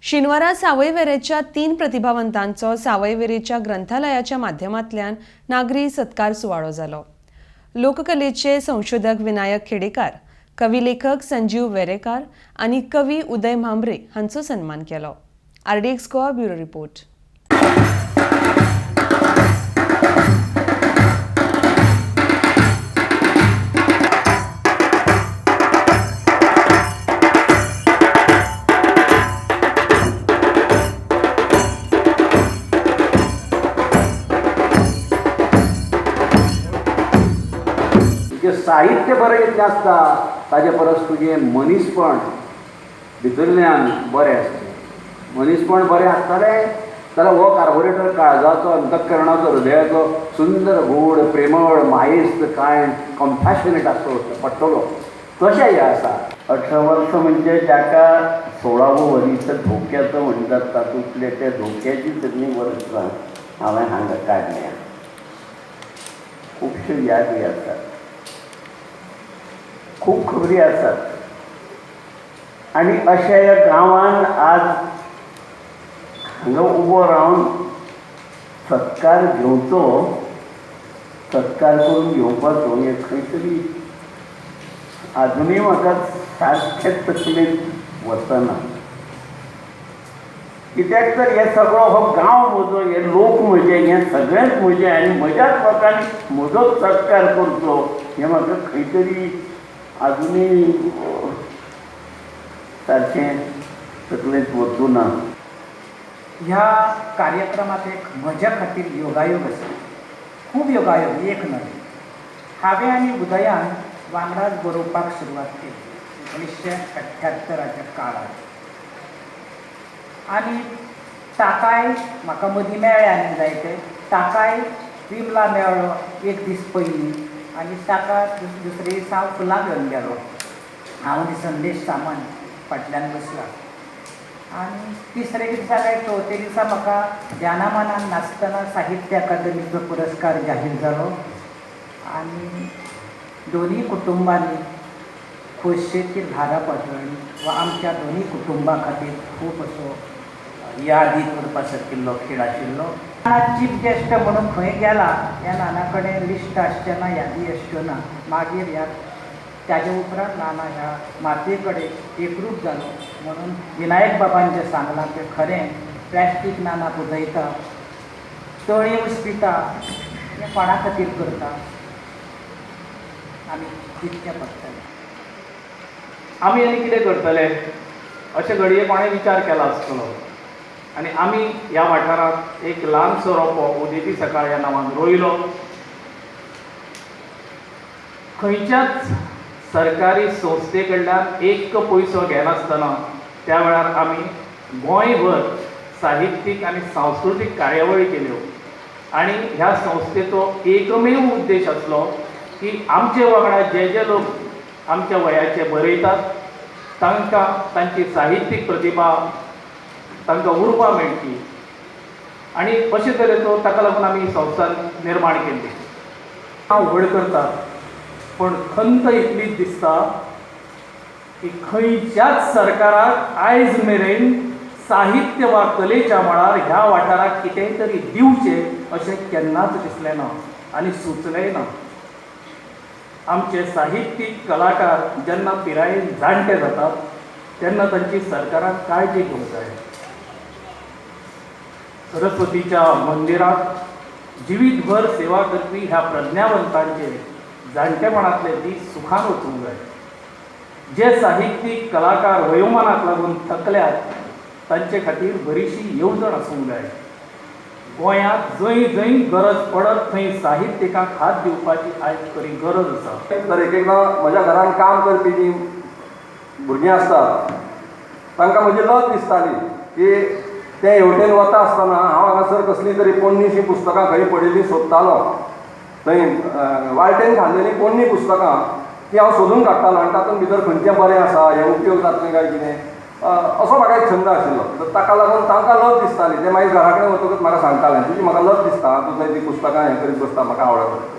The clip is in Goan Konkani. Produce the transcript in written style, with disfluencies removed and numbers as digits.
शेनवारा सावयवेरेच्या 3 प्रतिभावंतांचो सावयवेरेच्या ग्रंथालयाच्या माध्यमांतल्यान नागरी सत्कार सुवाळो जालो. लोककलेचे संशोधक विनायक खेडेकार, कवी लेखक संजीव वेरेकार आनी कवी उदय म्हांबरे हांचो सन्मान केलो. RDX Goa bureau report. तुजें साहित्य बरें कितलें आसता ताजे परस तुजें मनीसपण भितरल्यान बरें आसचें. मनीसपण बरें आसतालें जाल्यार हो कार्बोरेटर काळजाचो, अंतःकरणाचो, हृदयाचो सुंदर, गोड, प्रेमळ, मायेस्त, कांय कंपॅशनेट आसचो पडटलो. तशें हें आसा. 18 वर्सां म्हणजे जाका 16वो वरीस धोक्याचो म्हणटात तातूंतले त्या धोक्याची सगळीं वर्सां हांवें हांगा काडल्या. खुबश्यो यादी आसात, खूब खबरी आसात आनी अशा ह्या गांवान आज हांगा उबो रावन सत्कार घेवचो, सत्कार करून घेवपाचो हें खंय तरी आजुनूय म्हाका सारकें तकलेंत वचना. कित्याक तर हे सगळो हो गांव म्हजो, हे लोक म्हजे, हें सगळेंच म्हजें आनी म्हज्याच लोकांनी म्हजोच सत्कार करचो हें म्हाका खंय तरी आजुनूय सारकें तकलेंत वचूं ना. ह्या कार्यक्रमात एक म्हज्या खातीर योगायोग आसा, खूब योगायोग, एक न्हय. हांवें आनी उदयान वांगडाच बरोवपाक सुरवात केली 1978 काळार आनी ताकाय म्हाका मदीं मेळ्ळें आनी जायते, ताकाय विमला मेळ्ळो एक दीस पयलीं आनी ताका दुसरे दीस हांव फुलां घेवन गेलो. हांव आनी संदेश सामंत फाटल्यान बसला आनी तिसरे दिसा काय चवथे दिसा म्हाका ध्यानामानान नासतना साहित्य अकादमीचो पुरस्कार जाहीर जालो आनी दोनूय कुटुंबांनी खोशयेची ल्हारां पातळ्ळीं वा आमच्या दोनूय कुटुंबां खातीर खूब असो यादीक उरपा सारकिल्लो खेळ आशिल्लो. चीफ गेस्ट म्हणून खंय गेला ह्या नाना कडेन लिस्ट आसचें ना, यादी आसच्यो ना. मागीर ह्या ताजे उपरांत नाना ह्या मातये कडेन एकरूप जालो. म्हणून विनायक बाबान जें सांगलां तें खरें, प्लास्टीक नाना पुजयता, तळी उसपिता, हें कोणा खातीर करता आमी तितकें पडटलें. आमी आनी कितें करतले अशें घडये कोणें विचार केला आसतलो आनी आमी ह्या वाठारांत एक ल्हानसो रोपो उदेती सकाळ ह्या नांवान रोयलो. खंयच्याच सरकारी संस्थे कडल्यान एक पयसो घेनासतना त्या वेळार आमी गोंयभर साहित्यीक आनी सांस्कृतीक कार्यावळी केल्यो आनी ह्या संस्थेचो एकमेव उद्देश आसलो की आमचे वांगडा जे जे लोक आमच्या वयाचे बरयतात तांकां तांची साहित्यीक प्रतिभा तांकां उर्बा मेळची आनी अशे तरेचो ताका लागून आमी संस्था निर्माण केल्ली. हांव व्हड करता पूण खंत इतलीच दिसता की खंयच्याच सरकाराक आयज मेरेन साहित्य वा कलेच्या मळार ह्या वाठाराक कितेंय तरी दिवचें अशें केन्नाच दिसलें ना आनी सुचलेंय ना. आमचे साहित्यीक कलाकार जेन्ना पिरायेन जाणटे जातात तेन्ना तांची सरकारान काळजी घेवंक जाय. सरस्वतीच्या मंदिरांत जिवीतभर सेवा करपी ह्या प्रज्ञावंतांचे जाणटेपणांतले दीस सुखान वचूंक जाय. जे साहित्यीक कलाकार वयोमानाक लागून थकल्यात तांचे खातीर बरीशी येवजण आसूंक जाय. गोंयांत जंय जंय गरज पडत थंय साहित्यिकांक हात दिवपाची आयज खरी गरज आसा. तर एक एकदां म्हज्या घरान काम करपी जीं भुरगीं आसतात तांकां म्हजी लज दिसताली की ते हेवटेन वता आसतना हांव हांगासर कसलीं तरी पोन्नीशीं पुस्तकां खंय पडिल्लीं सोदतालो. थंय वाळटेन घाल्लेलीं पोन्नी पुस्तकां ती हांव सोदून काडटालो आनी तातूंत भितर खंयचें बरें आसा हें उपयोग जातलें काय कितें असो म्हाका एक छंद आशिल्लो. तर ताका लागून तांकां लज दिसताली. ते मागीर घरा कडेन वतकच म्हाका सांगताले, तुजी म्हाका लज दिसता, तूं थंय तीं पुस्तकां हें करीत बसता, म्हाका आवडना.